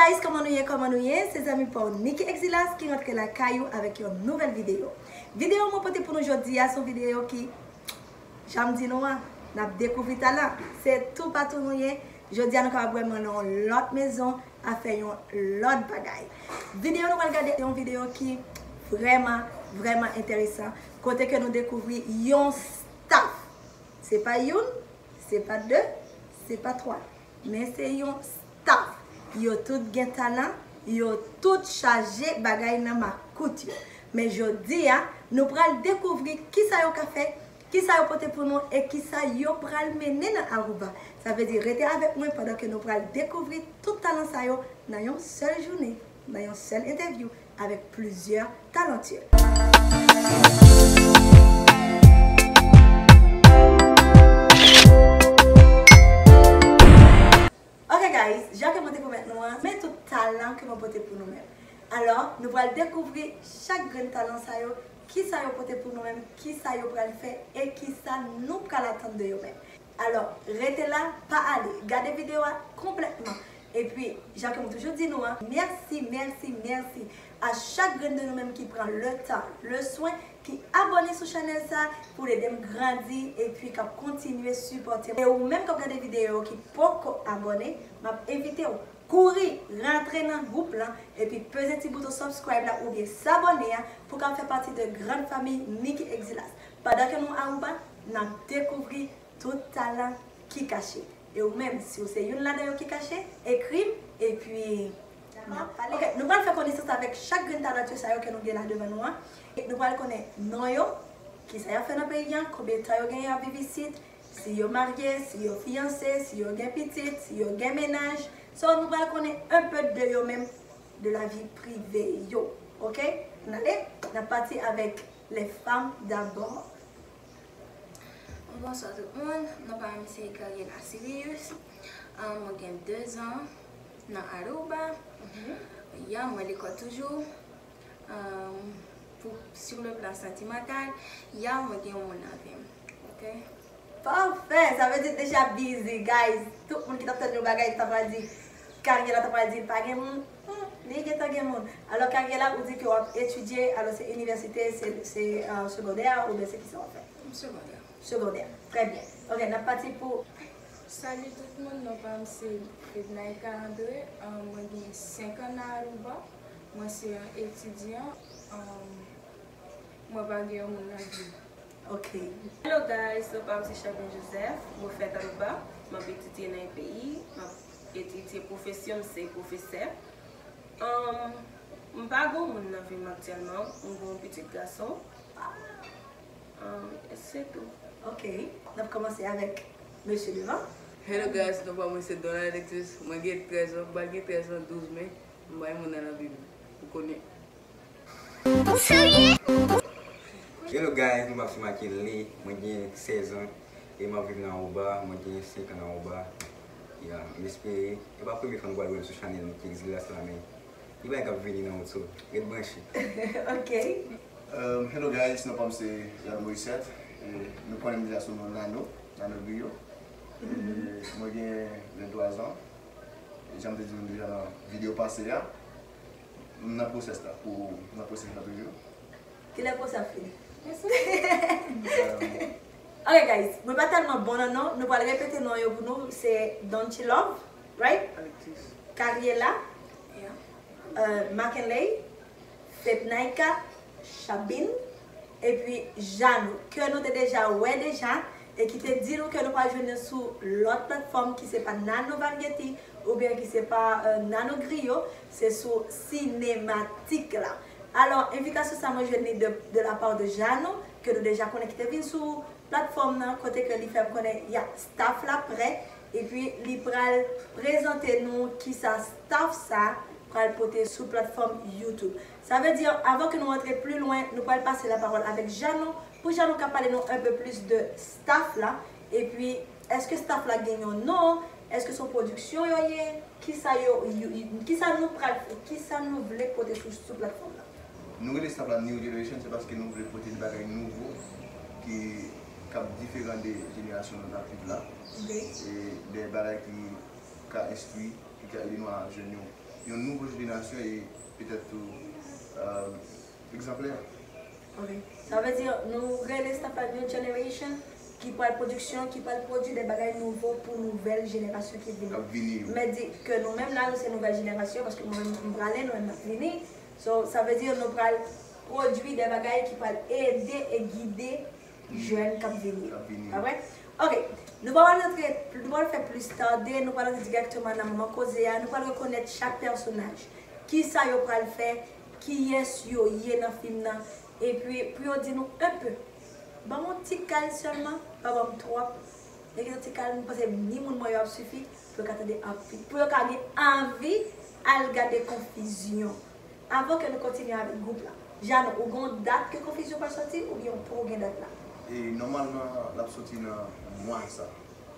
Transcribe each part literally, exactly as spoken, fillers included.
Guys, kòman nou ye, kòman nou ye? Se zanmi pa w Nicky Exilas ki rantre lakay ou avèk yon nouvèl videyo. Videyo mwen pote pou nou jodi a, se yon videyo ki, jan m di nou an, n ap dekouvri talan. Se toupatou nou ye. Jodi a nou kapab wè mwen nan yon lòt mezon, a fè yon lòt bagay. Videyo nou pral gade se yon videyo ki vrèman, vrèman enteresan, kote ke nou dekouvri yon staff. Se pa youn, se pa de, se pa twa, men se yon staff. Yo tout gen talan, yo tout chaje bagay nan makout yo. Men jodi a, nou pral dekouvri kisa yo ka fè, kisa yo pote pou nou e kisa yo pral mennen nan Aruba. Sa vle di, rete avèk mwen pandan ke nou pral dekouvri tout talan sa yo nan yon sèl jounen, nan yon sèl entèvyou avèk plizyè talentueux. Ok guys, jan ke mwen te pwomèt nou an, men tout talan ke mwen pote pou nou menm. Alò, nou pral dekouvri chak grenn talan sa yo, kisa yo pote pou nou menm, kisa yo pral fè e kisa nou pral atann de yo menm. Alò, rete la, pa ale, gade videyo a konplètman. Epi, jan ke mwen toujou di nou an, mèsi, mèsi, mèsi a chak grenn de nou menm ki pran le tan, le swen, ki abòne sou chanèl sa pou l ede m grandi epi k ap kontinye sipòte m. E ou menm k ap gade videyo yo ki poko abòne, m ap envite w kouri rantre nan gwoup lan epi peze ti bouton subscribe la oubyen s'abonner a pou w ka fè pati de grann fanmi Nicky Exilas. Pandan ke nou Aruba, n ap dekouvri tout talan ki kache. E ou menm, si w se youn ladan yo ki kache, ekri m, epi n ap pale. Ok, nou pral fè konesans avèk chak grenn talentueux sa yo ke nou gen la devan nou an. E nou pral konnen non yo, kisa y ap fè nan peyi an, konbyen tan yo genyen ap viv isit, si yo marye, si yo fiyanse, si yo gen pitit, si yo gen mennaj. So, nou pral konnen un peu de yo menm, de la vie privée yo. Ok? N ale, n ap pati avèk les femmes d'abord. Bonswa tout moun, non pa m se Gabriela Sirius. Ahn, mwen gen de zan nan Aruba. Ya, mwen lekòl toujou. Ahn, pou, sur le plan sentimental, ya, mwen gen yon moun nan vi m. Ok? Pafè! Sa vle di deja busy, guys. Tout moun ki t ap tann yon bagay, ta pral di, Gabriela ta pral di l pa gen moun. Hmm, li gentan gen moun. Alò, Gabriela, ou di ke w ap etidye, alò se inivèsite, se, se, euh, segondè, oubyen se kisa w ap fè? Segondè. Segondè. Trè byen. Ok, n ap pati pou. Salut tout moun, non pa m se Fednaïka André, euh, mwen gen senk an nan Aruba, mwen se yon etidyan, euh, mwen pa gen yon moun nan vi m. Ok. Hello guys, non pa m se Chabin Joseph, mwen fèt Aruba, m ap etidye nan yon peyi, m ap etidye pwofesyon m se pwofesè. Um, m pa gen moun nan vi m aktyèlman, m gen yon pitit gason. Um, e se tou. Ok, n ap kòmanse avèk mesye devan. Hello guys, non pa mwen se Don Alexis, mwen gen trèz an, m pral gen trèz an douz me, m pa gen moun nan vi m, ou konnen. Ou serye? Hello guys, non pa m se Mackenley, mwen gen sèz an e m ap viv nan Aruba, mwen gen senk an nan Aruba. Ya, m espere e pa premye fwa nou pral wè m sou chanèl Nicky Exilas la, men gen bagay k ap vini nan wout, so ret branche. Ok. Um, hello guys, non pa m se Jean Morisset. E nou konnen m deja sou non Nano, Nano Griyo. E mwen gen venntwa zan. E jan m te di nou deja nan videyo pase a, m nan pwosès la, pou m nan pwosès la toujou. Kilè pwosès ap fini? Ok guys, mwen pa tèlman bon nan non, nou pral repete non yo pou nou, se Donchi Love, right? Alexis. Gabriela, yeah. Euh, Mackenley, Fednaïka, Chabin, epi Jeannot, ke nou te deja wè deja, e ki te di nou ke nou pral jwenn yo sou lòt platfòm ki se pa Nano Vangetti oubyen ki se pa, euh, Nano Griyo, se sou Sinematik la. Alò, envitasyon sa mwen jwenn li de, de la part de Jeannot, ke nou deja konnen ki te vin sou platfòm nan, kote ke li fè m konnen, ya, staff la prè, epi li pral prezante nou kisa staff sa pral pote sou platfòm YouTube. Sa vle di, avan ke nou rantre pli lwen, nou pral pase lapawòl avèk Jeannot, pou Jeannot ka pale nou un peu plus de staff la, epi èske staff la gen yon non, èske se yon pwodiksyon yo ye, kisa yo, yo, yo, kisa nou pral, kisa nou vle pote sou, sou platfòm la? Nou rele staff la New Generation, se paske nou vle pote de bagay nouvo ki, k ap diferan de jenerasyon nou t ap viv la. Ok. E de bagay ki ka enstwi, ki ka ede nou a jwenn yon yon nouvo jenerasyon e petèt tou egzanplè. Ok. Sa vle di nou rele staff la New Generation ki pral pwodiksyon, ki pral pwodui de bagay nouvo pou nouvèl jenerasyon ki vini. Ap vini yo. Men di ke nou menm la nou se nouvèl jenerasyon paske mwen menm m prale nou menm n ap vini. So sa vle di nou pral pwodui de bagay ki pral ede e gide jèn k ap vini yo. K ap vini. Pa vre? Ok. Nou pa pral rantre, nou pa pral fè plis tande, nou pral rantre dirèkteman nan moman koze a, nou pral rekonèt chak pèsonaj. Kisa yo pral fè, kiyès yo ye nan fim nan, epi pou yo di nou enpe. Ban m yon ti kal sèlman, pa ban m twòp. Men gen yon ti kal, m panse ni moun mwen yo ap sifi pou yo ka tande anpil, pou yo ka gen anvi al gade Konfizyon. Avan ke nou kontinye avèk gwoup la, Jeannot, ou gen yon dat ke Konfizyon pral sòti oubyen ou poko gen dat la? E nòmalman l ap sòti nan mwa sa.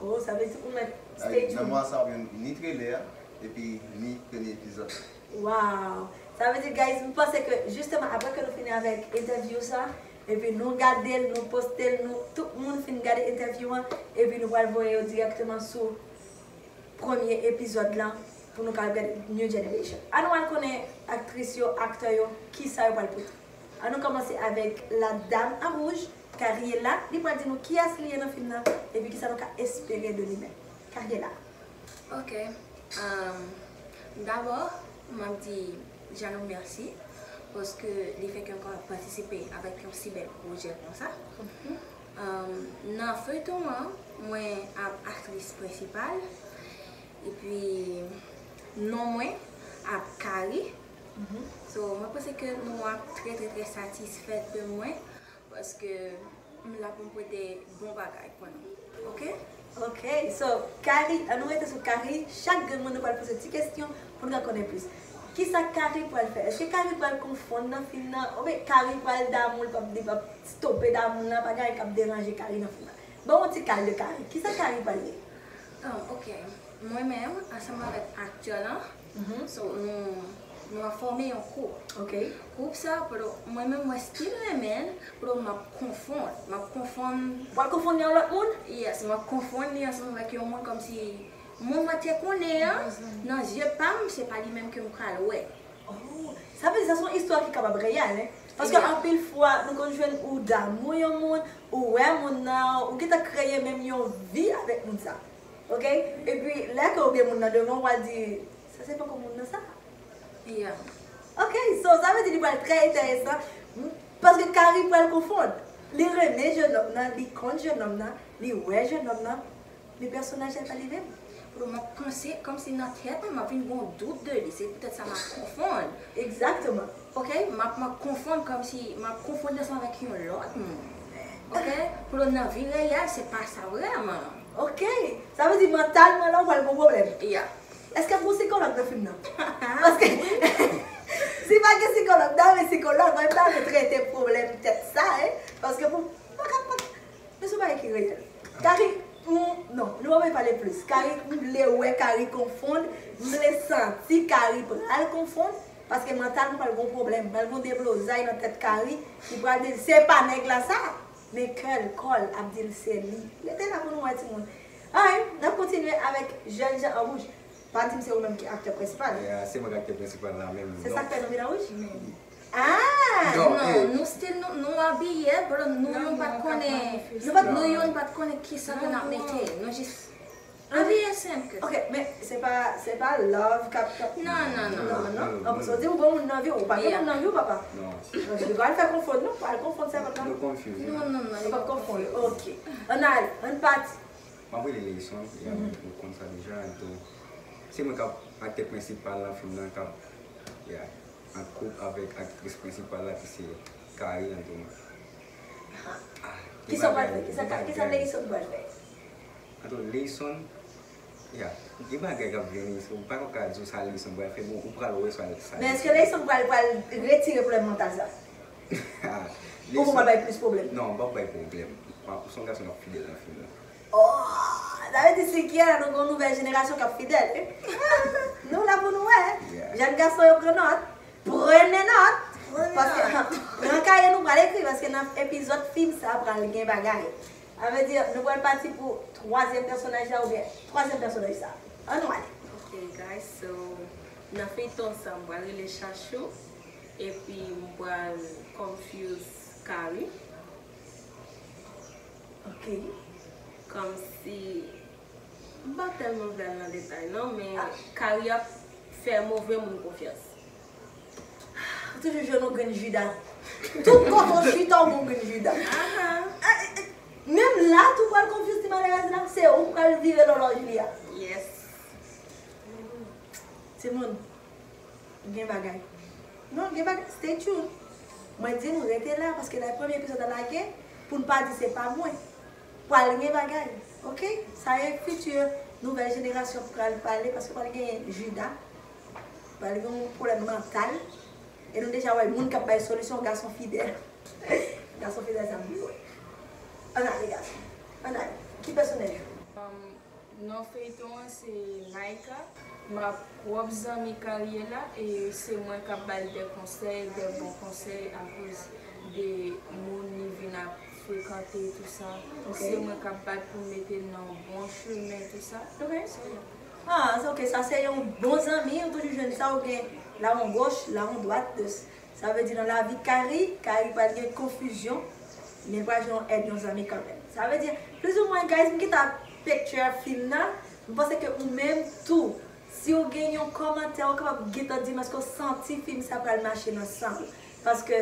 Oh, sa vle di ou mèt stay Nan tuned. Mwa sa w ap jwenn ni trailer epi ni premye epizòd. Wow! Sa vle di guys, m panse ke jisteman apre ke nou fini avèk entèvyou sa, epi nou gade l, nou poste l, nou tout moun fin gade entèvyou an, epi nou pral voye yo dirèkteman sou premye epizòd lan pou nou ka gade New Generation. An nou al konnen aktris yo, aktè yo, kisa yo pral pote. An nou kòmanse avèk la dam an wouj, Kariela, li pral di nou kiyès li ye nan fim nan, epi kisa nou ka espere de li menm. Kariela. Ok. Um, Dabò, m ap di Jeannot mèsi paske li fè ke m kapab patisipe avèk yon si bèl pwojè konsa. Um, nan feyton an, mwen ap aktris prensipal. Epi non mwen ap Kari. So mwen panse ke nou ap trè trè trè satisfè de mwen paske m la pou m pote bon bagay pou nou. Ok? Ok, so Kari, an nou rete sou Kari, chak grenn moun nou pral poze ti kesyon pou nou ka konnen plis. Kisa Kari pral fè? Èske Kari pral konfonn nan fim nan? Oubyen Kari pral damou, li p ap, li p ap stope damou nan, pa gen anyen k ap deranje Kari nan fim nan. Ban yon ti kal de Kari. Kisa Kari pral ye? Ah, ok. Mwen menm, ansanm avèk aktè lan, so, nou, nou ap fòme yon koup. Ok. Koup sa, plo, mwen menm, mwen still renmen l, plo, m ap konfonn. M ap konfonn. W ap konfonn li yon lòt moun? Yes, m ap konfonn li ansanm avèk yon moun kòmsi moun mwen te konnen an, nan zye pa m, se pa li menm ke m pral wè. Oh, sa vle di sa se yon istwa ki kapab reyèl, hein? Paske anpil fwa, nou konn jwenn ou damou yon moun, ou wè moun nan, ou gentan kreye menm yon vi avèk moun sa. Ok? Epi, lè ke ou gen moun nan devan, w a di, sa se poko moun nan sa. Yeah. Ok, so, sa vle di li pral trè enteresan. Paske Kari pral konfonn. Li renmen jennonm nan, li konn jennonm nan, li wè jennonm nan, men pèsonaj la pa li menm. Plo, m ap panse, kòmsi nan tèt mwen, m ap vin gen yon dout de li. Se poutèt sa m ap konfonn. Egzakteman. Ok, m ap, m ap konfonn kòmsi, m ap konfonn li ansanm avèk yon lòt moun. Ok, plo, nan vi reyèl, se pa sa vrèman. Ok, sa vle di mantalman la ou pral gen pwoblèm. Yeah. Èske ap gen sikològ nan fim nan? Paske si pa gen sikològ, m ta renmen sikològ, mwen m ta renmen trete pwoblèm tèt sa, hein. Paske pou, pa ka, pa ka, men se yon bagay ki reyèl. Kari, mm, non, nou pa bezwen pale plis. Kari, m vle wè Kari konfonn, m vle santi Kari pral konfonn, paske mantalman pral gen yon pwoblèm, pral gen yon deblozay nan tèt Kari, ki pral di l se pa nèg la sa, men kè l, kò l ap di l se li. Rete la pou nou wè timoun. Alright, n ap kontinye avèk jèn jan an wouj. Pa di m se ou menm ki aktè prensipal. Yeah, se mwen ki aktè prensipal la menm. Se sa k fè nou vin an wouj? Ah! Non, Non, eh. nou still nou, nou abiye, bro, nou youn pa t konnen, Nou pa t nou youn pa t konnen kisa ke n ap mete. Nou jis abiye senp ke. Ok, men se pa, se pa love k ap, k ap Non, non, non. Non, non. An plis, ou di ou gon moun nan vi w, ou pa gen Yeah. moun nan vi w, papa. Non. Ok, nou pral fè konfonn nou, pral konfonn sèvant la. Nou confuse. Non, non, non. Nou p ap konfonn. Ok. Ann al, ann pati. M ap rele Leyson, yeah, ou konn sa deja, an tou. Se mwen k ap aktè prensipal nan fim nan, k ap, yeah, an koup avèk aktris prensipal la ki se Kari, an tou. Ah, Kisa w pral bagay, fè? Kisa, bagay. kisa Leyson pral fè? An tou, Leyson, yeah, gen bagay k ap vini, so, ou pa ka di w sa Leyson pral fè, bon, ou pral wè sa, sa. Men èske Leyson pral, pral retire pwoblèm mantal sa? Ah, Ou pou pral bay plis pwoblèm? Non, m p ap bay pwoblèm. M ap, se yon gason k ap fidèl nan fim nan. Oh, sa vle di se ki la nou gen yon nouvèl jenerasyon k ap fidèl, eh? Nou la pou nou wè. Yeah. Jèn gason yo pran nòt. Prenez nòt. Prenez Paske, nòt. pran kaye nou pral ekri, paske nan epizòd fim sa pral gen bagay. Sa vle di, nou pral pati pou twazyèm pèsonaj la oubyen twazyèm pèsonaj sa. Ann nou ale. Ok, guys, so, Nan feyton sa, m pral rele Chachou, epi m pral confuse Kari. Ok. Kòmsi, m pa tèlman vle al nan detay non, men Kari ap fè move moun konfyans. Ou toujou jwenn yon grenn Jida. Tout kote w chita, w gen yon grenn Jida. Aha. Menm la, tou pral confuse ti malerèz la, se ou k pral vire lòlòj li a. Yes. Timoun, gen bagay. Non, gen bagay. Stay tuned. Mwen di nou rete la, paske lè premye epizòd la lage, pou n pa di se pa mwen. Pral gen bagay, ok? Sa e fiti nouvèl jenerasyon pral pale, paske pral gen Jida, pral gen yon pwoblèm mantal. E nou deja wè moun k ap bay solisyon, gason fidèl. Gason fidèl sa m vle wè. Ann ale gason. Ann ale. Ki pèsonaj ou? Non feyton an se Naïka. M ap pwòp zanmi Kari la e se mwen k ap ba l de konsèy, de bon konsèy akoz de moun li vin ap frekante tou sa. Se mwen k ap bat pou m mete l nan bon chemen tou sa. Ok. Ah, ok, sa se yon bon zanmi, ou toujou jwenn sa, ou gen lawon goch, lawon dwat, de Sa vle di nan lavi Kari, Kari pral gen konfizyon, men l pral jwenn yon èd yon zanmi kanmenm. Sa vle di, plizoumwen, guys, m gentan picture fim nan, m panse ke ou menm tou, si w gen yon kòmantè, ou kapab gentan di m èske w santi fim sa pral mache nan san w. Paske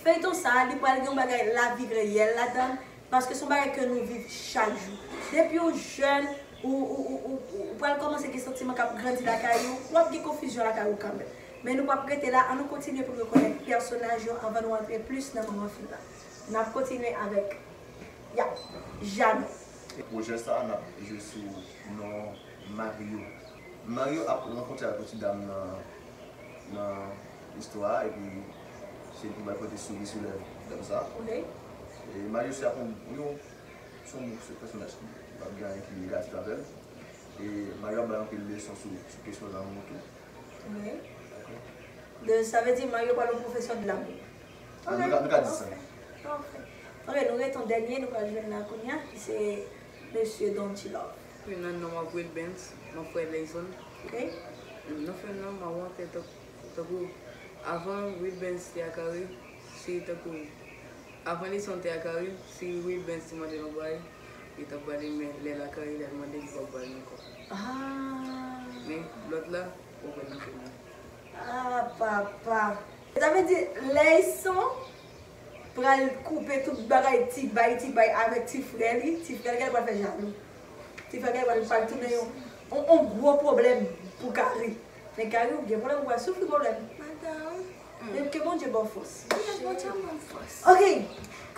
feyton sa, li pral gen yon bagay lavi reyèl ladan l, paske se yon bagay ke nou viv chak jou. Depi w jèn, ou, ou, ou, ou, ou pral kòmanse gen santiman k ap grandi lakay ou, w ap gen konfizyon lakay ou kanmenm. Men nou p ap rete la, ann nou kontinye pou n rekonèt pèsonaj yo anvan nou antre plis nan moman fim nan. N ap kontinye avèk, ya, Jano. Pwojè sa a, n ap jwe sou non Mario. Mario ap rankontre ak yon ti dam nan nan istwa a, epi se li ki pral pote souri sou lèv dam sa. E Mario se ap yon, yon, se yon se pèsonaj ki p ap gen anyen ki negatif avè l. E Mario ap bay anpil leson sou, sou kesyon lanmou tou. De, sa vle di Mario pral yon pwofesè de lanmou. Nou ka, nou ka di sa. Ok, nou rete yon dènye, nou pral jwenn la kounye a, ki se Mesye Don T-Love. Mwen nan non m ap Wilbens, mwen frè Leyson. Ok. Nan fen nan, m ap wante tankou, avan Wilbens te ak Harry, si tankou, avan Leyson te ak Harry, si Wilbens te mande l yon bagay, li t ap ba li, men lè l ak Harry, lè l mande, li p ap ba li ankò. Ah. Men lòt la, ou wè nan fen nan. Ah, papa. Sa vle di, Leyson pral koupe tout bagay ti bay, ti bay avèk ti frè li. Ti frè li genlè pral fè jalou. Ti frè genlè pral, pral tounen yon, yon, yon gwo pwoblèm pou Kari. Men Kari, ou gen pwoblèm, ou pral soufri pwoblèm. Madanm. Men ke Bondye ba w fòs. Yes, Bondye ban m fòs. Ok.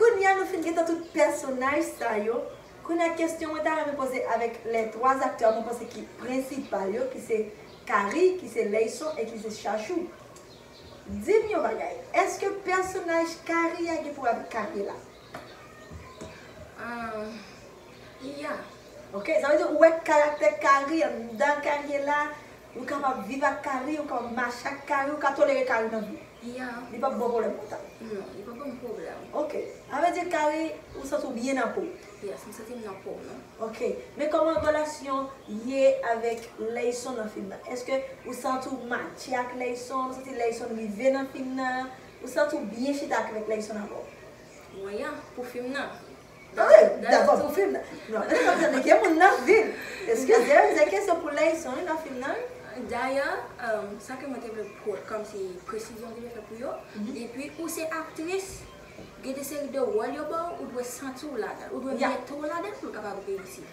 Kounye a nou fin gentan tout pèsonaj sa yo. Kounye a kesyon mwen ta renmen poze avèk les trois acteurs mwen panse ki prensipal yo, ki se Kari, ki se Leyson e ki se Chachou. Di m yon bagay, èske pèsonaj Kari a gen pou wè avèk Kari la? Ah, ya. Ok, sa vle di ou wè karaktè Kari anndan Kari la, ou kapab viv ak Kari, ou kapab mache ak Kari, ou ka tolere Kari nan vi w. Ya. Li p ap ba w pwoblèm mental. Non, li p ap ban m pwoblèm. Ok, sa vle di Kari, ou santi w byen nan po w. Yes, m santi m nan po m, non. Ok, men kòman relasyon ye avèk Leyson nan fim nan? Èske ou santi w matche ak Leyson? Ou santi Leyson rive nan fim nan? Ou santi w byen chita avèk Leyson avè w? Mwen ya, pou fim nan. Ah wi, dabò pou fim nan. Non, men m ap tande gen moun nan vil. Eskize m, se kesyon pou Leyson wi nan fim nan wi. Dayè, sa ke mwen te vle kòmsi presizyon m te vle fè pou yo, depi ou se aktris, gen de seri de wòl yo ba w, ou dwe santi w ladan l, ou dwe mete w ladan l pou l kapab reyisi.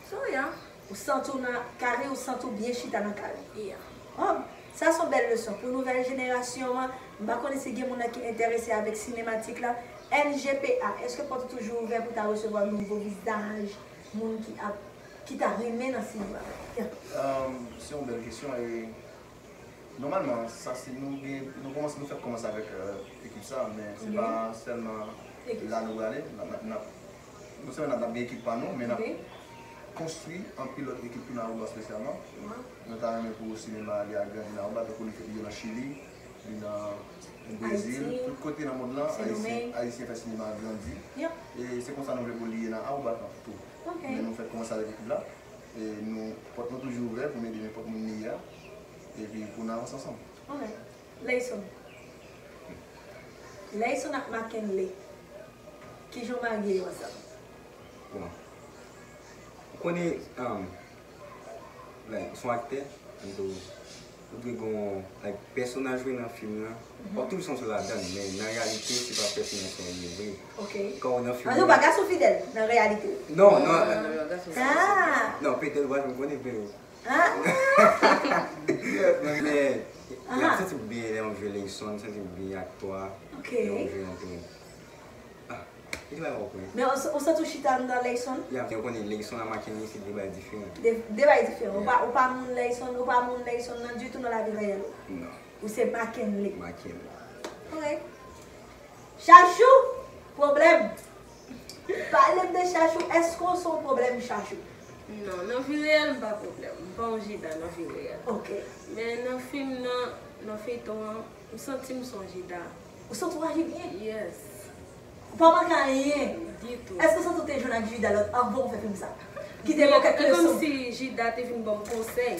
So, ya. Ou santi w nan Kari, ou santi w byen chita nan Kari. Ya. Oh, sa se yon bèl leson pou nouvèl jenerasyon an. M pa konnen si gen moun nan ki enterese avèk sinematik la. N J P A, èske pòt ou toujou ouvè pou ta resevwa nouvo vizaj, moun ki ap, ki ta renmen nan sinema? Ya. Se yon bèl kesyon e nòmalman sa se nou gen, nou kòmanse, nou fèk kòmanse avèk ekip sa, men se pa sèlman la nou prale, n ap, n ap, non sèlman n ap gen ekip pa nou, men n ap konstwi anpil lòt ekip tou nan Aruba espesyalman. Nou ta renmen pou sinema li agrandi nan Aruba, tankou li fèt li nan Chili, li nan Brezil, tout kote nan mond lan, Ayisyen, Ayisyen fè sinema grandi. E se konsa nou vle pou li ye nan Aruba tou. Men nou fèk kòmanse avèk ekip la. E nou, pòt nou toujou ouvè pou n ede nenpòt moun li ye a. Epi pou n avanse ansanm. Ok. Leyson. Leyson ak Mackenley. Kijan w marye yo ansanm? Bon. Ou konnen, um, like, ou se yon aktè, anto, ou dwe gen yon, like, pèsonaj ou nan fim nan. Ou ap toujou santi w ladan l, men nan reyalite, se pa pèsonaj sa w ye vre. Ok. Kan ou nan fim Anto, ou pa gason fidèl nan reyalite. Non, non. Ah, Non, petèt ou pa janm konnen, men ah. Men, Aha. m santi m byen lè m ap jwe Leyson, m santi m byen ak twa. Ok. Lè m ap jwe anto. Ah, e la ou konnen. Men ou, ou santi w chita anndan Leyson? Ya, men ou konnen Leyson ak Mackenley se de bagay diferan. De, de bagay diferan. Ou pa, ou pa moun Leyson, ou pa moun Leyson nan ditou nan lavi reyèl ou. Non, Ou se Mackenley. Mackenley. Ok. Chachou, pwoblèm. Pale m de Chachou, èske w se yon pwoblèm, Chachou? Non, nan vi reyèl m pa pwoblèm. M pa yon Jida nan vi reyèl. Ok. Men nan fim nan, nan feyton an, m santi m se yon Jida. Ou santi w aji byen? Yes. Ou pa manke anyen. Ditou. Èske w santi w te jwenn ak Jida lòt anvan w fè fim sa? Ki te ba w kèk E kòm leson? Si Jida te vin ban m konsèy.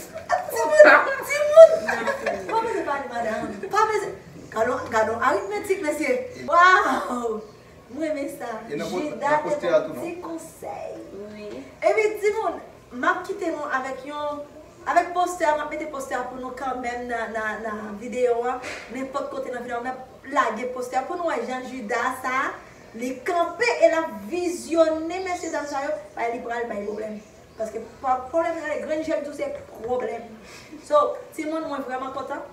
Timoun, timoun! Nan fim. Pa bezwen pale, madanm. Pa bezwen. Gadon, gadon aritmetik, mesye. Waw! Mwen renmen sa. E nan po- Jida nan te postè ba a m tou, non? ti konsèy. Wi. Epi, timoun, m ap kite nou avèk yon, avèk postè a, m ap mete postè a pou nou kanmenm nan, nan, nan videyo a. Nenpòt kote nan videyo a, m ap lage postè a pou nou wè jan Jida sa, li kanpe e l ap vizyone mesye dam sa yo. Bay li pral bay pwoblèm. Paske pwoblèm, gade, grenn je l tou se pwoblèm. So, timoun, mwen vrèman kontan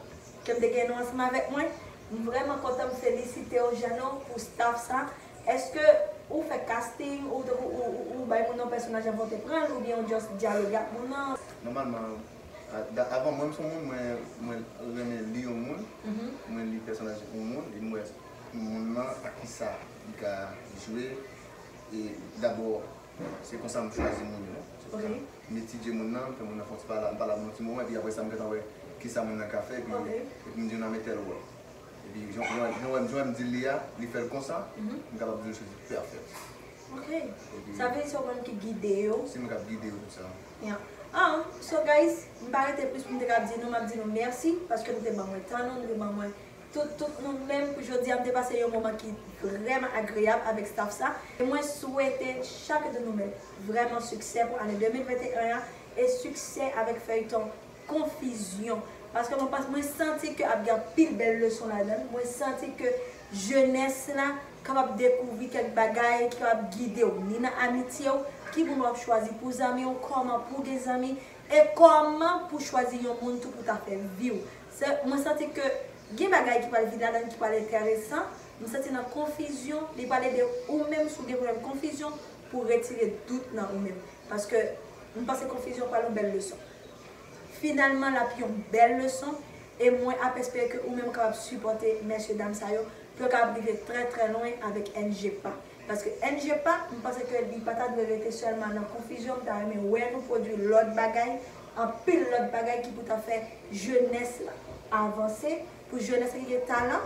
ke m te gen nou ansanm avèk mwen. M vrèman kontan, m felisite w, Jeannot, pou staff sa. Èske ou fè casting, ou, ou, ou, ou bay moun nan pèsonaj anvan w te pran l, oubyen ou just dyaloge ak moun nan? Nòmalman, a- da- avan mwen, m se yon moun, mwen, mwen renmen li yon moun, mwen li pèsonaj yon moun, e m wè moun nan ak kisa li ka jwe, e dabò, se konsa m chwazi moun yo, non? Se konsa. M etidye moun nan, m fè moun nan fè yon ti pale, m pale ak moun nan yon ti moman, epi apre sa, m gentan wè kisa moun nan ka fè, epi, epi m di, "Non, men tèl wòl." Epi, jan, jan, jan, jan m di l li a, li fè l konsa, m kapab di l se pèfè. Ok. Sa vle di se ou menm ki gide yo? Se mwen k ap gide yo tout sa. Yeah. Ah, so guys, m pa rete plis pou m te kab di nou, m ap di nou mèsi paske nou te ban mwen tan nou, nou te ban mwen tout, tout nou menm pou jodi a, m te pase yon moman ki vrèman agreyab avèk staff sa. E mwen swete chak de nou menm vrèman siksè pou ane de mil venteyen an e siksè avèk feyton Konfizyon. Paske mwen, mwen santi ke ap gen anpil bèl leson ladan l. Mwen santi ke jenès la kapab dekouvri kèk bagay ki kapab gide w, ni nan amitye w, ki moun w ap chwazi pou zanmi w, kòman pou w gen zanmi, e kòman pou w chwazi yon moun tou pou ta fè vi w. Se, mwen santi ke gen bagay ki pral vin ladan l ki pral enteresan. Mwen santi nan konfizyon, li pral ede ou menm si w gen pwoblèm konfizyon, pou w retire dout nan ou menm. Paske mwen panse konfizyon pral yon bèl leson. Finalman, l ap yon bèl leson, e mwen ap espere ke ou menm kapab sipòte mesye dam sa yo pou yo kapab rive trè, trè lwen avèk N J P A. Paske N J P A, mwen panse ke li pa ta dwe rete sèlman nan konfizyon, m ta renmen wè nou pwodui lòt bagay, anpil lòt bagay ki pou ta fè jenès la avanse, pou jenès la ki gen talan,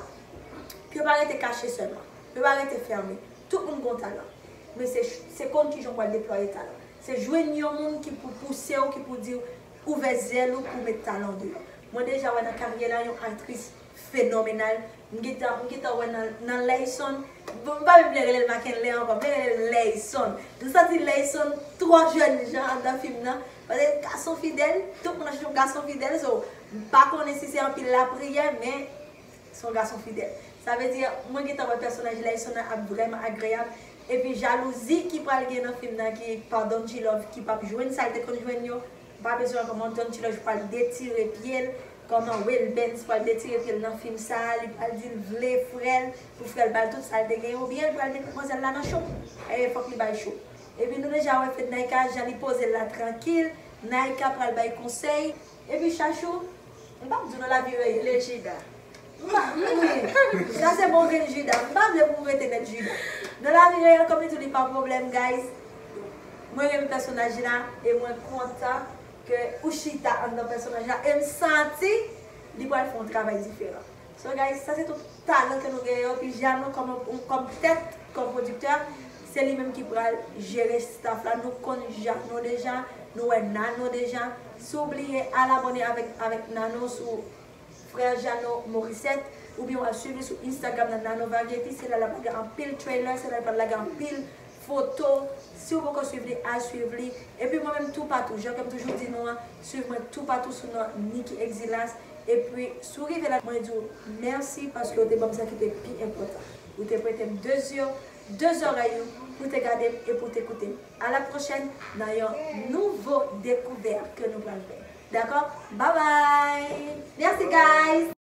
pou yo pa rete kache sèlman, pou yo pa rete fèmen. Tout moun gen yon talan, men se, se konn kijan w pral deplwaye talan. Se jwenn yon moun ki pou pouse w, ki pou di w, ouvè zèl ou pou w met talan w deyò. Mwen deja wè nan karyè la yon aktris fenomenal. M gentan, m gentan wè nan, nan Leyson. Bon, m pa menm vle rele l Mackenley ankò, m vle rele l Leyson. M santi Leyson twò jèn jan anndan fim nan. Paske gason fidèl, tout moun ap chèche yon gason fidèl, so, m pa konnen si se anpil lapriyè, men se yon gason fidèl. Sa vle di, mwen gentan wè pèsonaj Leyson nan ap vrèman agreyab. Epi jalouzi ki pral gen nan fim nan ki pa Don G-Love ki p ap jwenn sa l te konn jwenn yo. M pa bezwen wè kòman Don G-Love pral detire pye l, kòman Welbens pral detire pye l nan fim sa a, li pral di l vle frè l, pou frè l ba l tout sa l te genyen, oubyen l pral met manzèl la nan cho. E fòk li bay cho. Epi nou deja wè Fednaika, jan li poze l la trankil, Naika pral bay konsèy. Epi Chachou, m p ap di w nan lavi reyèl. Le Jida. M pa, wi. Sa se bon grenn Jida. M pa vle pou w rete nèt Jida. Nan lavi reyèl, kòm li di w li pa pwoblèm, guys. Mwen renmen pèsonaj la e mwen kontan ke ou chita anndan pèsonaj la. E m santi li pral fè yon travay diferan. So, guys, sa se tout talan ke nou genyen yo. Epi Jeannot kòm, kòm tèt, kòm pwodiktè, se li menm ki pral jere staff la. Nou konn Jeannot deja, nou wè Nano deja. Si w bliye al abòne avèk, avèk Nano sou Frè Jano Morissette, oubyen w al swiv li sou Instagram nan Nano Variety, se la l ap lage anpil trailer, se la l ap lage anpil foto. Si w poko swiv li, al swiv li. Epi mwen menm toupatou, jan ke m toujou di nou an, swiv mwen toupatou sou non Nicky Exilas. Epi si w rive la, mwen di w mèsi paske w te ban m sa ki te pi enpòtan. Ou te prete m de zye w, de zòrèy ou pou te gade m e pou te koute m. A la pwochèn nan yon nouvo dekouvèt ke nou pral fè. Dakò? Bye bye! Merci guys!